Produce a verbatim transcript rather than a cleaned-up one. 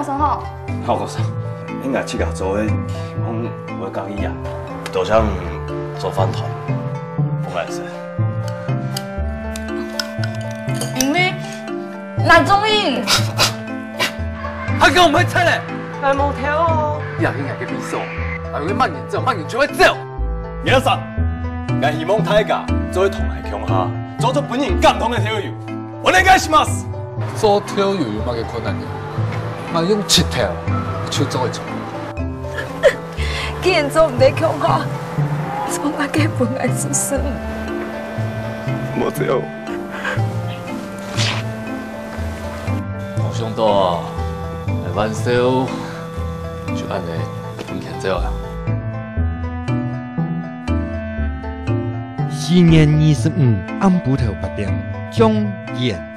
生吼，好，我说，应该自家做个，希望毋會介意啊。多謝你做飯團，不好意思。因為難中意。還講毋會切咧？來無條哦。你也去𠊎个位所，還會慢人走，慢人就會走。皆さん，𠊎希望大家做得同𠊎共下，做出分人感動个豆油。 お願いします。做豆油有麼个困難呢？嘛用七條就做得出。既然做毋得共下，做麼个分𠊎出聲？無走。無想到啊，來萬壽就恁呢分牽走啊。四月二十五暗晡頭八點，中原。